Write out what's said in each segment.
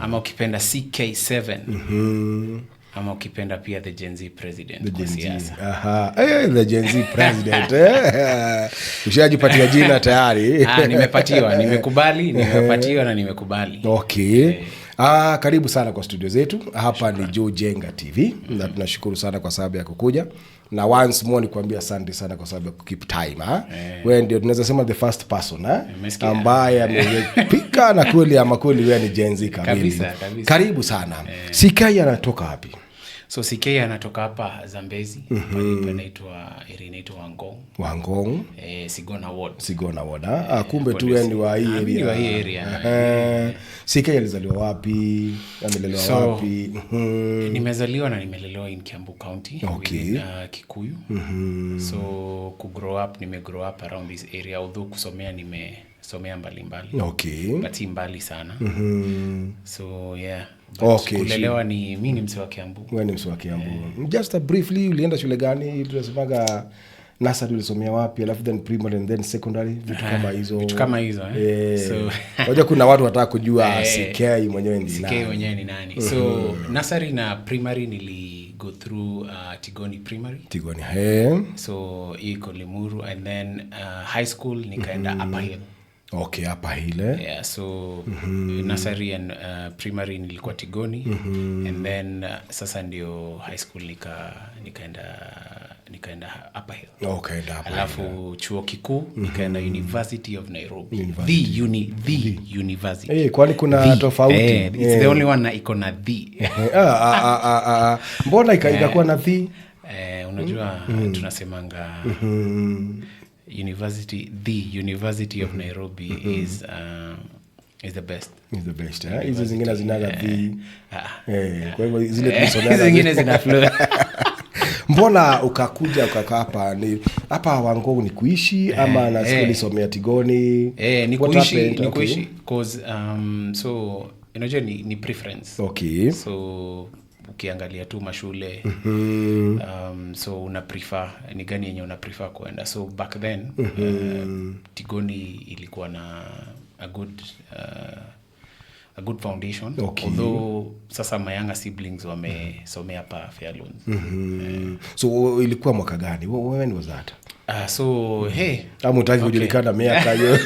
Ama ukipenda CK7, ama ukipenda pia the Gen Z president The kwa Gen Z. siasa. Aha. Eh, the Gen Z president, eh. Ushajipatia jina tayari. Ah, nimepatiwa, nimekubali, nimepatiwa na nimekubali. Okay. Ah, karibu sana kwa studio zetu hapa. Ni Joe Jenga TV na tunashukuru sana kwa sababu ya kukuja, na once more nikuambia asante sana kwa sababu ya kukeep time, ha? Wewe ndio tunaweza sema the first person, ha? Umesikia? Ambaye amepika na kweli ama kweli wewe ni Gen Z kamili. Kabisa, kabisa. Karibu sana. CK anatoka wapi? So CK anatoka hapa Zambezi, mm-hmm. Panaitwa area inaitwa Wangong. Wangong. Eh, Sigona Ward. Sigona Ward. Ah, kumbe Hapo tu ndio wewe ni wa hii Ah, mimi ni area. wa hii area. Ehe. CK alizaliwa wapi? Amelelewa wapi? Nimezaliwa na nimelelewa in Kiambu County, within Kikuyu. So kugrow up, nimegrow up around this area, although kusomea nimesomea mbalimbali, but si mbali sana. So yeah, but kulelewa ni mi ni mse wa Kiambu. Wewe ni mse wa Kiambu. Just a briefly, ulienda shule gani? Tunasemaga nursery ulisomea wapi, alafu then primary and then secondary, vitu kama hizo. Vitu kama hizo, eh? Eh. Unajua kuna watu wataka kujua CK mwenyewe ni CK nani. Mwenyewe ni nani. So nursery na primary nili go through Tigoni Primary. Tigoni. He. So hii iko Limuru, and then high school nikaenda Upper Hill. Okay, hapa ile. Yeah, so nursery and primary nilikuwa Tigoni, and then sasa ndio high school nikaenda Upper Hill. Okay, hapa. Alafu chuo kikuu nikaenda University of Nairobi, the university. Eh, kwani kuna tofauti? Eh, it's the only one na iko na the. Eh, ah, ah, ah, ah, ah. Mbona ikakuwa na the? Eh, unajua tunasemanga university the University of Nairobi is the best. Is the best, eh? Hizo zingine zinaga the. Ah. Eh, kwa hivyo zile tulisomea Zingine zina flow. Mbona ukakuja ukakaa hapa? Ni hapa Wangong ni kuishi ama na siku ulisomea Tigoni? Eh, ni What kuishi. happened? Ni kuishi 'cause so unajua ni preference. So ukiangalia tu mashule, so una prefer ni gani yenye una prefer kuenda. So back then Tigoni ilikuwa na a good foundation, although sasa my younger siblings wamesomea hapa Fairlawns. So ilikuwa mwaka gani? When was that? So hey. Ama utaki kujulikana miaka hiyo?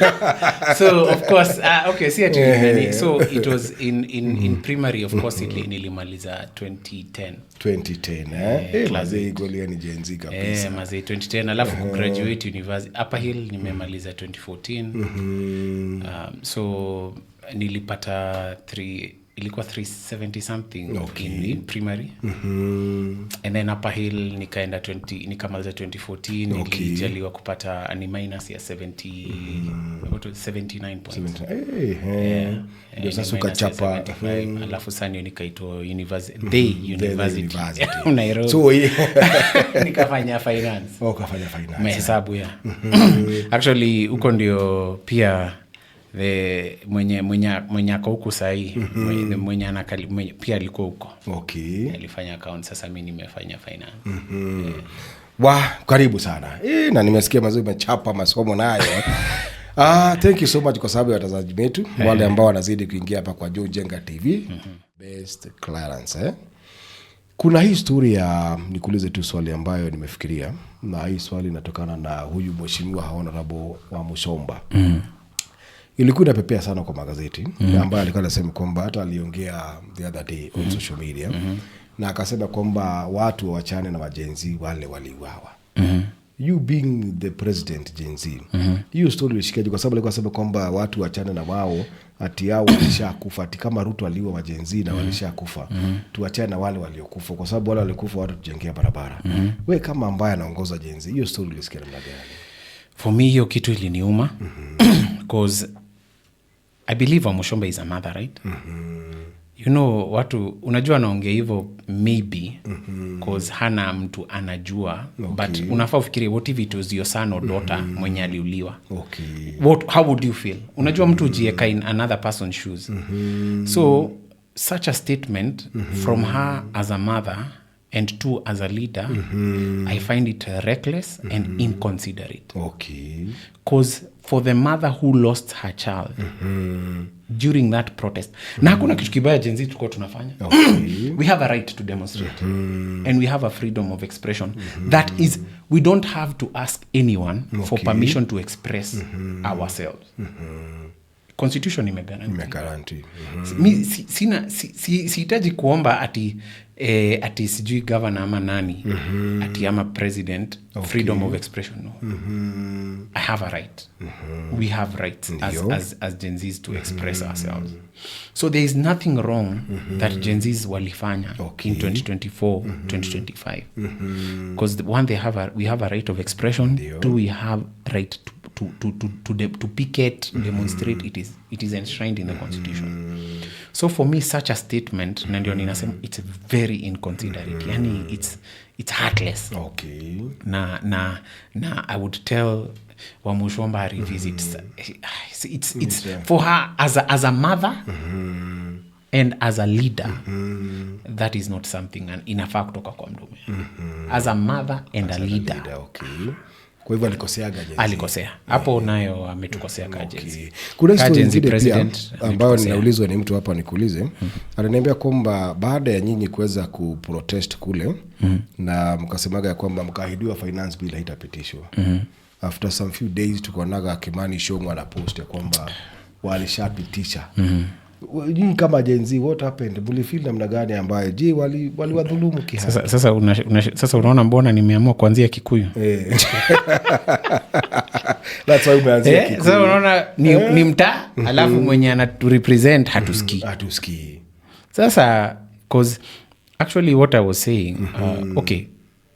So of course, okay, si ati nani. So it was in primary, of course, nilimaliza 2010. 2010, eh? Eh, mazee, kweli ni Gen Z kabisa. Eh, mazee, 2010. Alafu kugraduate university, Upper Hill, nimemaliza 2014. So nilipata three, ilikuwa 370 something in primary, and then Upper Hill nikaenda 20, nikamaliza 2014. Nilijaliwa kupata an minus ya 70, what was 79 points. Eh, eh. Ndio Eh, sasa ni minus ya ukachapa. 75. Alafu sasa ndio nikaitwa university, the university, University. Nairobi. So Nikafanya finance. Oh, ukafanya finance. Mahesabu ya actually huko ndio pia the mwenye ako huku sahii, mwenye pia alikuwa huko. Alifanya account, sasa mi nimefanya finance. Wa, karibu sana. E, na nimesikia mazuri, umechapa masomo nayo. Ah, thank you so much kwa sababu ya watazamaji wetu wale ambao wanazidi kuingia hapa kwa Joe Jenga TV. Best Clarence, eh? Kuna hii story ya, nikuulize tu swali ambayo nimefikiria, na hii swali inatokana na huyu mheshimiwa Honorable Wamuchomba. Ilikuwa inapepea sana kwa magazeti, ambayo alikuwa anasema kwamba hata aliongea the other day on social media na akasema kwamba watu wawachane na maGen Z wale waliuawa. You being the president Gen Z, hiyo story ulishikaje? Kwa sababu alikuwa anasema kwamba watu wachane na wao, ati hao walishakufa, ati kama Ruto aliua maGen Z na walishakufa, tuachane na wale waliokufa kwa sababu wale walikufa watu tujengea barabara. We kama ambaye anaongoza Gen Z, hiyo story ulisikia namna gani? For me hiyo kitu iliniuma 'cause I believe Wamuchomba is a mother, right? You know, watu, unajua anaongea hivyo maybe 'cause hana mtu anajua, but unafaa ufikirie, what if it was your son or daughter mwenye aliuliwa? How would you feel? Unajua mtu ujieka in another person's shoes. So such a statement from her as a mother And two, as a leader, I find it reckless and inconsiderate. 'Cause for the mother who lost her child during that protest, na hakuna kitu kibaya Gen Z tulikuwa tunafanya. We have a right to demonstrate and we have a freedom of expression. That is, we don't have to ask anyone for permission to express ourselves. Constitution imeguarantee. Imeguarantee. Mi sina sihitaji kuomba ati sijui governor ama nani, ati ama president, freedom of expression. No, I have a right. We have rights as Gen Zs to express ourselves. So there is nothing wrong that Gen Zs walifanya in 2024, 2025, because one, we have a right of expression. Two, we have right to picket, demonstrate. It is enshrined in the constitution. So for me, such a statement, na ndio ninasema it's very inconsiderate, yani it's heartless. Na I would tell Wamuchomba revisit. It's for her as a mother and as a leader, that is not something and inafaa kutoka kwa mdomo yake. As a mother and a leader. Leader, okay. Kwa hivyo alikoseaga Gen Z. Alikosea hapo, nayo ametukosea ka Gen Z. Okay. Kuna Ka story Gen Z ingine pia president ambayo ametukosea. ninaulizwa ni mtu hapa nikuulize. Ananiambia kwamba baada ya nyinyi kuweza kuprotest kule na mkasemaga ya kwamba mkaahidiwa finance bill haitapitishwa, after some few days tukaonaga Kimani Ichung'wah na post ya kwamba walishapitisha. Nyinyi kama Gen Z, what happened? Mlifeel namna gani ambayo je waliwadhulumu kihaki? Sasa unaona mbona nimeamua kuanzia Kikuyu? Eh. That's why umeanzia Kikuyu. Sasa unaona ni mtaa, alafu mwenye anaturepresent hatusikii. Hatusikii. Sasa, 'cause actually what I was saying, okay,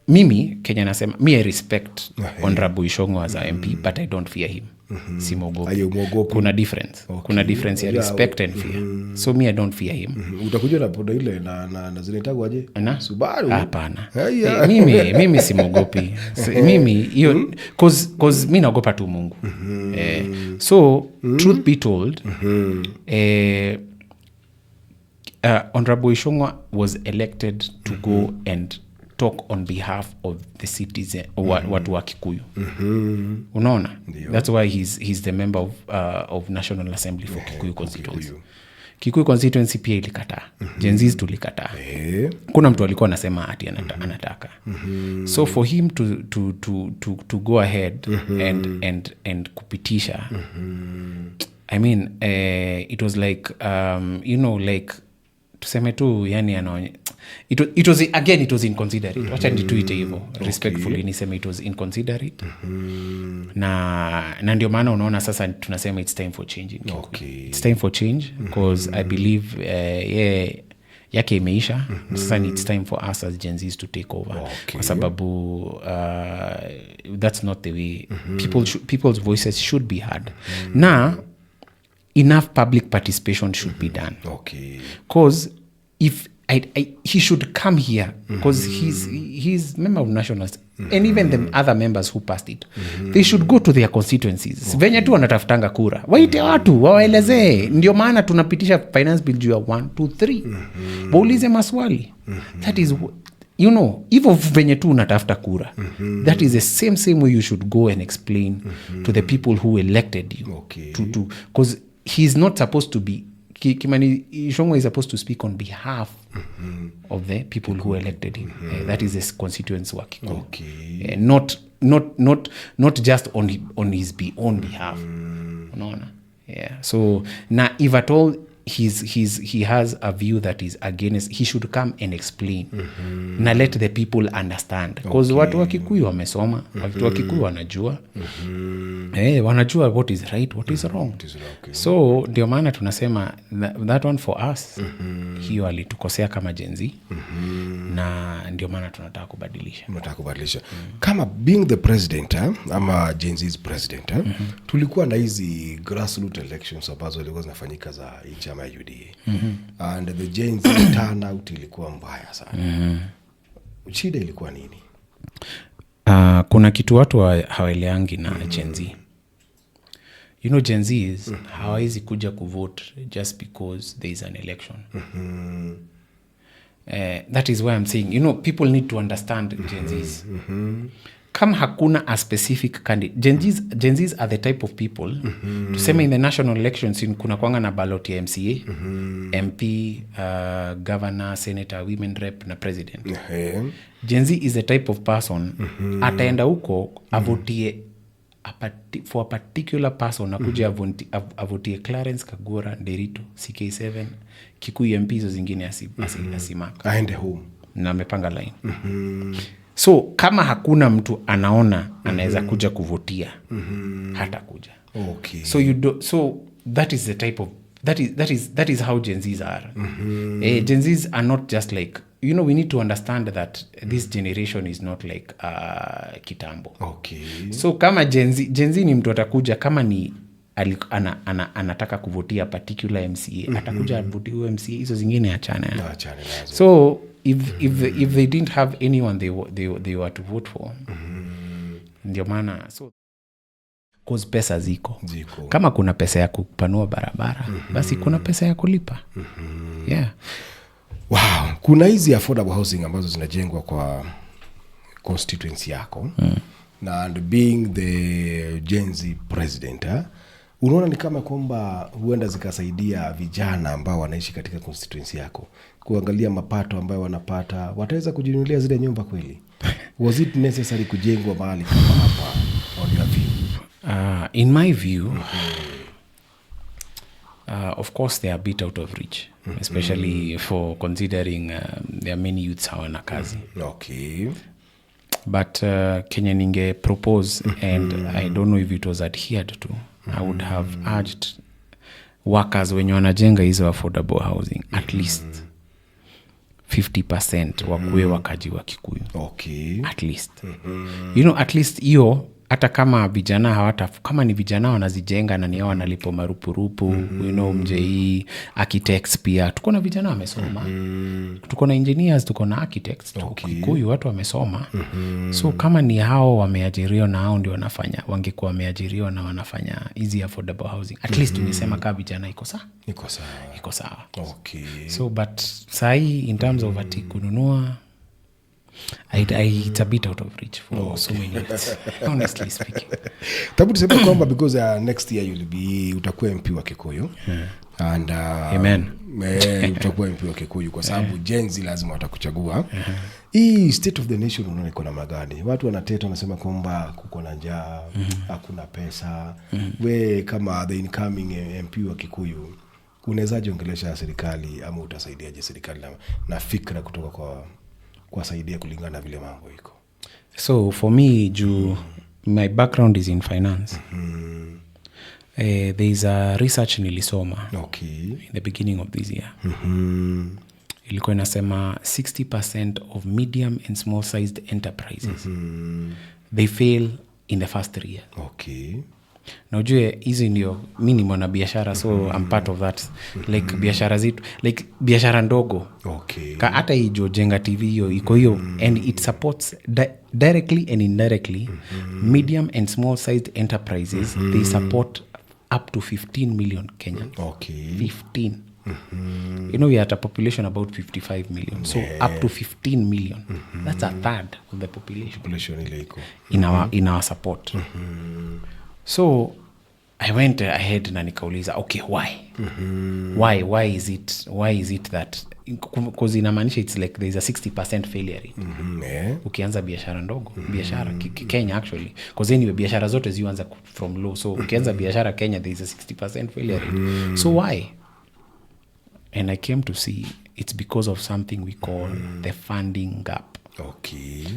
mimi kenya nasema, mi I respect Honorable Ichung'wah as a MP, but I don't fear him. Simwogopi. Aye, humwogopi. Kuna difference. Kuna difference ya respect and fear. So me, I don't fear him. Utakuja na poda ile na zinaitagwaje? Na? Subaru. Hapana. Haya. Eh, mimi simwogopi. Mimi hiyo, 'cause mi naogopa tu Mungu. Eh, so truth be told, Honorable Ichung'wah was elected to go and talk on behalf of the citizen, watu wa Kikuyu. Unaona, that's why he's the member of National Assembly for Kikuyu constituency. Kikuyu constituency pia ilikataa. Gen Zs tulikataa. Kuna mtu alikuwa anasema ati anataka. So for him to go ahead and kupitisha, I mean, it was like, like tuseme tu yani it was again, it was inconsiderate. Wacha nituite hivyo respectfully, niseme it was inconsiderate. Na ndio maana unaona sasa tunasema it's time for change in Kikuyu. It's time for change because I believe yeah, yake imeisha. Sasa ni it's time for us as Gen Zs to take over, kwa sababu that's not the way people's voices should be heard, na enough public participation should be done, 'cause if I, he should come here, because he's member of national, and even the other members who passed it, they should go to their constituencies. Venye tu wanatafutanga kura, waite watu wawaelezee, ndio maana tunapitisha finance bill juu ya 1 2 3. Waulize maswali. That is hivo venye tu unatafuta kura, that is the same same way you should go and explain to the people who elected you. To Because he's not supposed to be Kimani Ichung'wah is supposed to speak on behalf of the people who elected him. That is his constituents wa Kikuyu. Not just on his own behalf. Unaona? Yeah. So na if at all he has a view that is against, he should come and explain na let the people understand, because watu wa Kikuyu wamesoma, watu wa Kikuyu wanajua, wanajua what is right, what is wrong. Is wrong, okay. So ndio maana tunasema that one for us, hiyo alitukosea kama Gen Z, na ndio maana tunataka kubadilisha. Unataka kubadilisha. Kama being the president, ama Gen Z's president, tulikuwa na hizi grassroots elections ambazo zilikuwa zinafanyika za hii chama ya UDA, and the Gen Z turnout ilikuwa mbaya sana. Shida ilikuwa nini? Kuna kitu watu hawaeleangi na Gen Z. Gen Zs hawawezi kuja kuvote just because there is an election. That is why I'm saying, people need to understand Gen Zs. Kama hakuna a specific candidate, Gen Zs are the type of people, tuseme in the national elections kuna kwanga na ballot ya MCA, MP, governor, senator, women rep na president. Gen Z is the type of person ataenda huko avotie for a particular person, akuja avotie Clarence Kagura Nderitu CK7 Kikuyu MP, hizo zingine asimaka. Aende home. Na amepanga line. So kama hakuna mtu anaona anaweza kuja kuvotia, hata kuja. So that is the type of that is that is that is how Gen Zs are. Gen Zs are not just like, we need to understand that this generation is not like kitambo. So kama Gen Z ni mtu atakuja kama ni anataka kuvotia particular MCA, atakuja avotie huyo MCA, hizo zingine achana. Achane nazo. So if they didn't have anyone they were to vote for, ndio maana, so 'cause pesa ziko. Ziko. Kama kuna pesa ya kupanua barabara, basi kuna pesa ya kulipa, yeah. Wow. Kuna hizi affordable housing ambazo zinajengwa kwa constituency yako, na and being the Gen Z president, eh, unaona ni kama kwamba huenda zikasaidia vijana ambao wanaishi katika constituency yako kuangalia mapato ambayo wanapata, wataweza kujinunulia zile nyumba kweli? Was it necessary kujengwa mahali kama hapa, on your view? In my view, of course they are a bit out of reach, especially for considering there are many youths hawana kazi. But Kenya ninge propose, and I don't know if it was adhered to, I would have urged workers wenye wanajenga hizo affordable housing, at least 50% wakuwe wakaji wa Kikuyu. At least, at least hiyo, hata kama vijana hawata, kama ni vijana wanazijenga na ni hao wanalipa marupurupu, mjei architects, pia tuko na vijana wamesoma, tuko na engineers, tuko na architects, tuko Kikuyu watu wamesoma. So kama ni hao wameajiriwa na hao ndio wanafanya, wangekuwa wameajiriwa na wanafanya hizi affordable housing, at least tungesema kaa vijana iko sawa. Iko sawa. Iko sawa. So but sahii in terms of ati kununua, it's a bit out of reach for so many youths, honestly speaking. Tabu tuseme kwamba because next year you'll be, utakuwa MP wa Kikuyu and Amen. Eh, utakuwa MP wa Kikuyu kwa sababu Gen Z lazima watakuchagua. Hii state of the nation unaona iko namna gani? Watu wanateta, wanasema kwamba kuko na njaa, hakuna pesa. We kama the incoming MP wa Kikuyu, unawezaje ongelesha serikali ama utasaidiaje serikali na fikra kutoka kwa kuwasaidia kulingana na vile mambo iko? So for me, juu my background is in finance, there is a research nilisoma in the beginning of this year. Ilikuwa inasema 60% of medium and small sized enterprises, they fail in the first 3 years. Na ujue hizi ndio, mi ni mwanabiashara, so I'm part of that, like biashara zetu, like biashara ndogo. Hata hii Jenga TV hiyo iko hiyo, and it supports directly and indirectly medium and small sized enterprises. They support up to 15 million Kenyans. 15. We are at a population about 55 million, so up to 15 million, that's a third of the population. Population ile iko. In our support. So I went ahead na nikauliza, okay, why why is it that, because inamaanisha it's like there is a 60% failure rate ukianza biashara ndogo, biashara Kenya actually, because anyway biashara zote zianza from low. So ukianza biashara Kenya, there is a 60% failure rate. So why? And I came to see it's because of something we call the funding gap.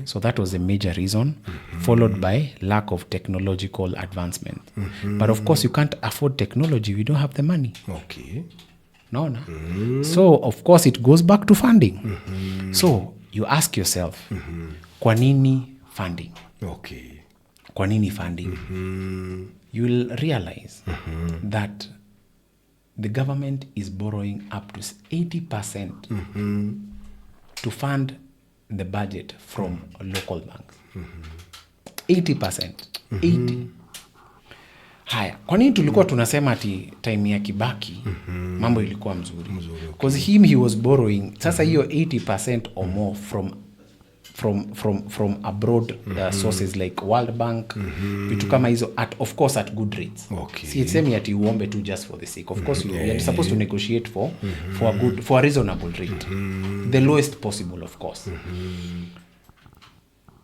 So that was a major reason, followed by lack of technological advancement. But of course, you can't afford technology if you don't have the money. Naona? So of course it goes back to funding. So you ask yourself, kwa nini funding? Kwa nini funding? You will realize that the government is borrowing up to 80% to fund the budget from local banks. 80%. 80. Haya, kwa nini tulikuwa tunasema ati time ya Kibaki mambo ilikuwa mzuri? Because him, he was borrowing sasa hiyo 80% or more from abroad sources like World Bank, vitu kama hizo, at of course at good rates. Si semi ati uombe tu just for the sake. Of course you're supposed to negotiate for a good, for a reasonable rate, the lowest possible, of course.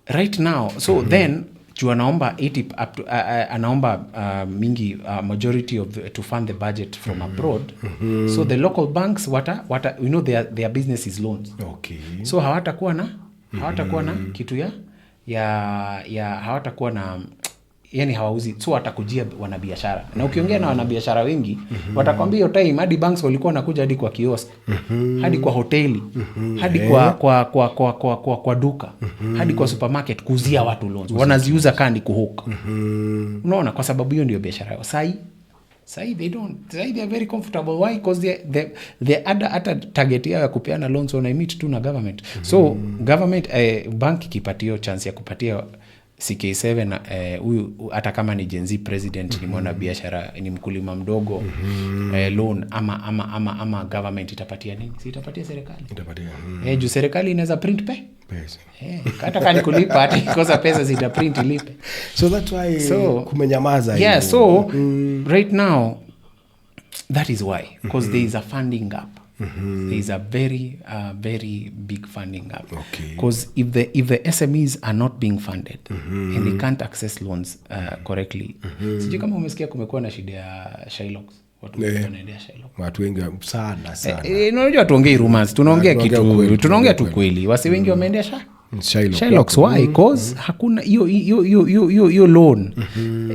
Right now, so then juu anaomba 80 up to, anaomba mingi, majority of the, to fund the budget from abroad, so the local banks wata their business is loans. So hawatakuwa na kitu ya hawatakuwa na, yani hawauzi, so watakujia wanabiashara. Na ukiongea na wanabiashara wengi, watakwambia hiyo time hadi banks walikuwa wanakuja hadi kwa kiosk, hadi kwa hoteli, hadi kwa duka, hadi kwa supermarket kuuzia watu loans. Wanaziuza kaa ni kuhook, unaona? Kwa sababu hiyo ndio biashara yao. Sahi they don't. Sahi they are very comfortable. Why? Because they hata target yao ya kupeana loans wanaimeet tu na government. So government, bank ikipatia hiyo chance ya kupatia CK7, huyu hata kama ni Gen Z president, ni mwana biashara, ni mkulima mdogo, loan, ama government itapatia nini? Si itapatia serikali? Itapatia. Juu serikali inaweza print pe Pesa. Hata kani kulipa, hata ikosa pesa zita print ilipe. So that's why kumenyamaza Yeah. hivyo. So right now that is why, because there is a funding gap. There is a very very big funding gap, because if the SMEs are not being funded and they can't access loans correctly. Sijui kama umesikia kumekuwa na shida ya shylocks, watu wengi wanaendea shylock. Watu wengi sana sana. Unajua tuongei rumors, tunaongea Tunaongea kitu, ukweli, tunaongea tu kweli. Wasi wengi wameendea sha Shylocks. Shylocks. Why? 'Cause hakuna hiyo loan.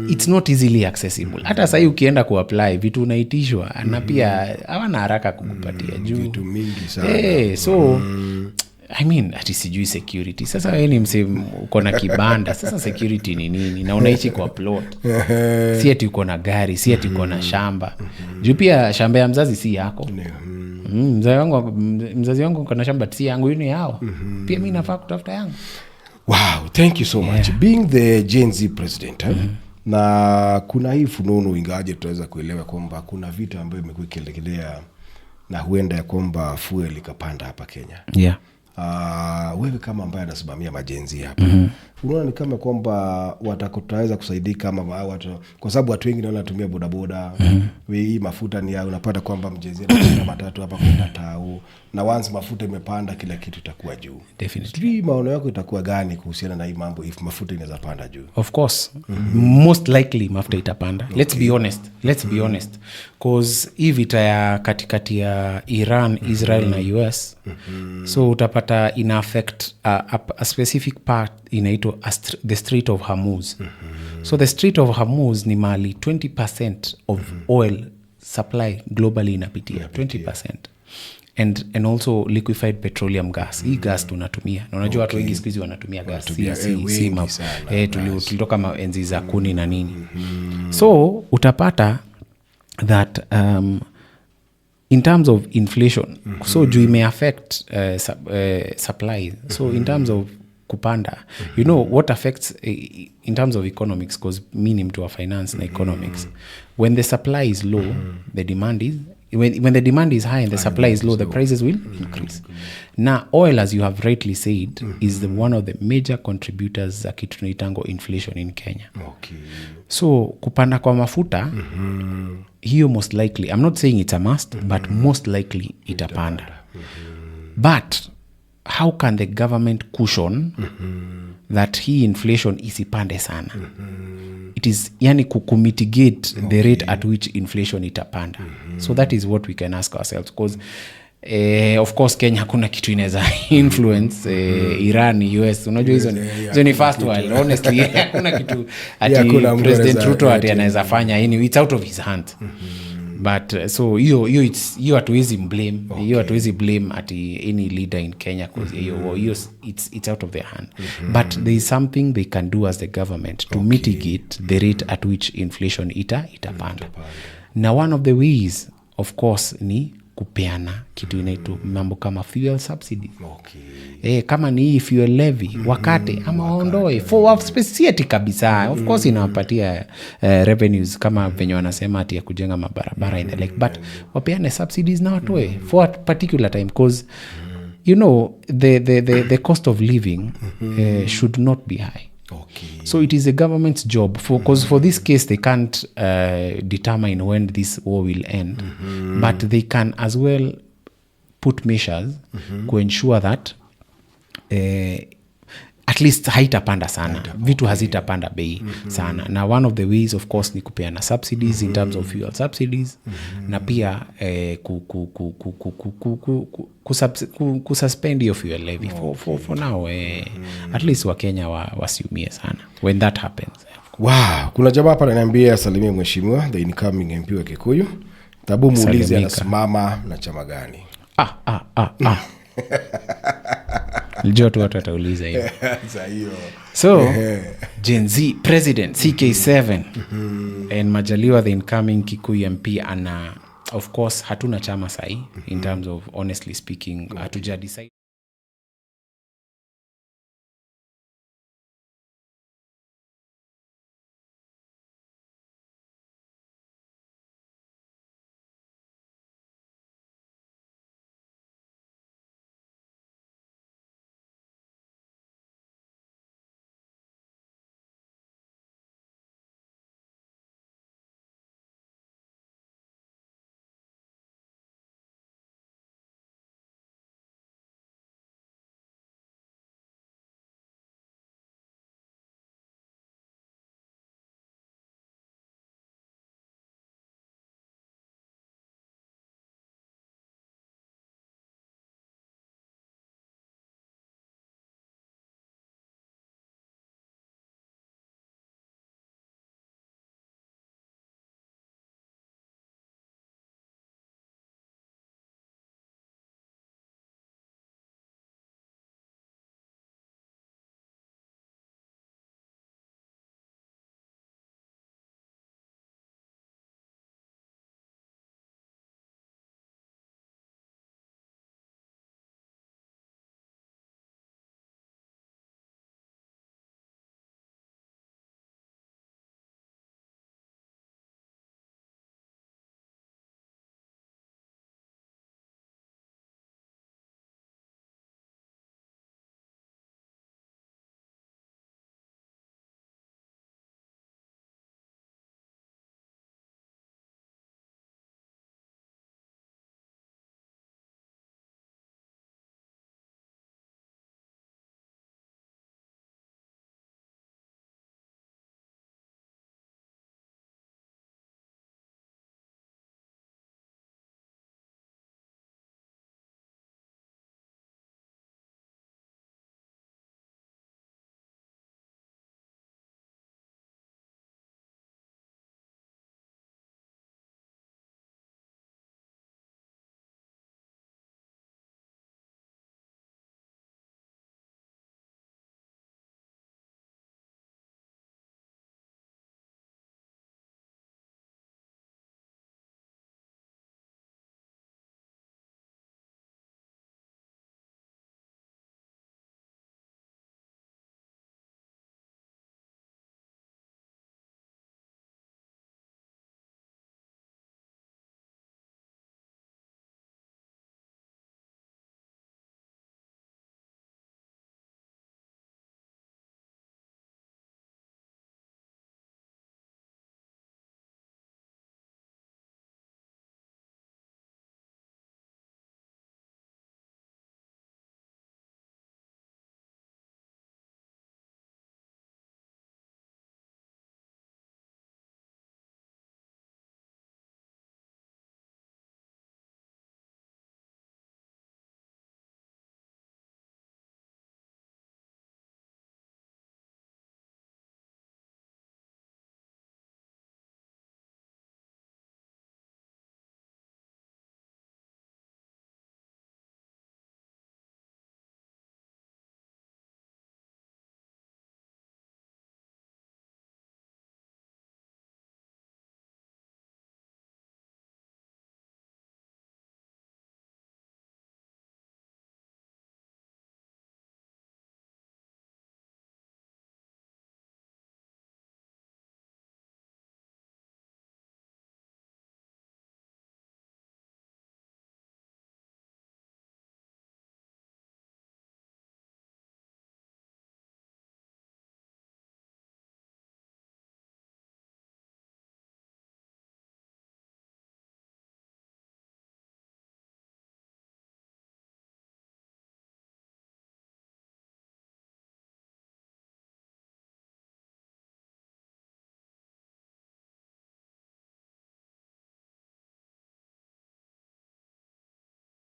It's not easily accessible. Hata sahii ukienda kuapply, vitu unaitishwa, na pia hawana haraka kukupatia juu Vitu mingi sana. So I mean, ati sijui security. Sasa wewe ni mse uko na kibanda, sasa security ni nini? Na unaishi kwa plot, si ati uko na gari, si ati uko na shamba. Juu pia shamba ya mzazi si yako. Mzazi wangu uko na shamba, si yangu, hiyo ni yao. Pia mi nafaa kutafuta yangu. Wow, thank you so much. Being the Gen Z president, eh? Na kuna hii fununu, ingawaje tutaweza kuelewa kwamba kuna vita ambayo imekuwa ikiendelea na huenda ya kwamba fuel ikapanda hapa Kenya. Wewe kama ambaye anasimamia maGen Z hapa, unaona ni kama kwamba watakutaweza kusaidika ama watu, kwa sababu watu wengi naona wanatumia bodaboda. Hii mafuta ni ya unapata kwamba mGen Z anapanda matatu hapa kwenda tao, na once mafuta imepanda, kila kitu itakuwa juu. Sijui maono yako itakuwa gani kuhusiana na hii mambo if mafuta inaweza panda juu? Of course, most likely mafuta itapanda. Let's be honest, let's be honest, 'cause hii vita ya katikati ya Iran, Israel na US, so utapata ina affect a specific part inaitwa the Strait of Hormuz. So the Strait of Hormuz ni mahali 20% of oil supply globally inapitia, 20%, and also liquefied petroleum gas, hii gas tunatumia. Na unajua watu wengi siku hizi wanatumia gas, si, Wanatumia, si, si wengi sana. sana. Tulitoka maenzi za kuni na nini. So utapata that in terms of inflation, so juu ime affect supply, so in terms of kupanda, you know what affects in terms of economics, because mi ni mtu wa finance na economics, when the supply is low, the demand is when the demand is high and the supply is low, the prices will increase. Na oil, as you have rightly said, is the one of the major contributors za kitu tunaitanga inflation in Kenya. So kupanda kwa mafuta, hiyo most likely, I'm not saying it's a must, but most likely itapanda. But how can the government cushion that hii inflation isipande sana? It is, yani, kumitigate the rate at which inflation itapanda. So that is what we can ask ourselves, because of course Kenya hakuna kitu inaweza influence Iran, US. Unajua hizo ni hizo ni first world, honestly. Hakuna kitu ati Hakuna mtu President Ruto ati anaweza fanya. Yani, it's out of his hand. But so hiyo hiyo hatuwezi blame. Hiyo hatuwezi blame ati any leader in Kenya, 'cause hiyo it's out of their hand. But there is something they can do as the government to mitigate the rate at which inflation itapanda. Na one of the ways, of course, ni Kupeana kitu inaitwa mambo kama fuel subsidies. Okay. Kama ni hii fuel levy, wakate ama waondoe for si ati kabisa. Of course inawapatia revenues kama venye wanasema ati ya kujenga mabarabara and the like, but wapeane subsidies na watoe for a particular time, cause the cost of living should not be high. So it is the government's job for because for this case they can't determine when this war will end, but they can as well put measures to ensure that at least haitapanda sana, vitu hazitapanda bei sana. Na one of the ways, of course, ni kupeana subsidies in terms of fuel subsidies na pia kususpend hiyo fuel levy for now, at least Wakenya wasiumie sana when that happens. Wow, kuna jamaa hapa ananiambia asalimie mheshimiwa, the incoming MP wa Kikuyu. Tabu muulize Salimika. Anasimama na chama gani? Ah, ah, ah, ah. Nilijua tu watu watauliza hiyo. Sasa hiyo. So Gen Z president CK7 and Majaliwa, the incoming Kikuyu MP, ana of course hatuna chama sahi. In terms of, honestly speaking, hatuja decide.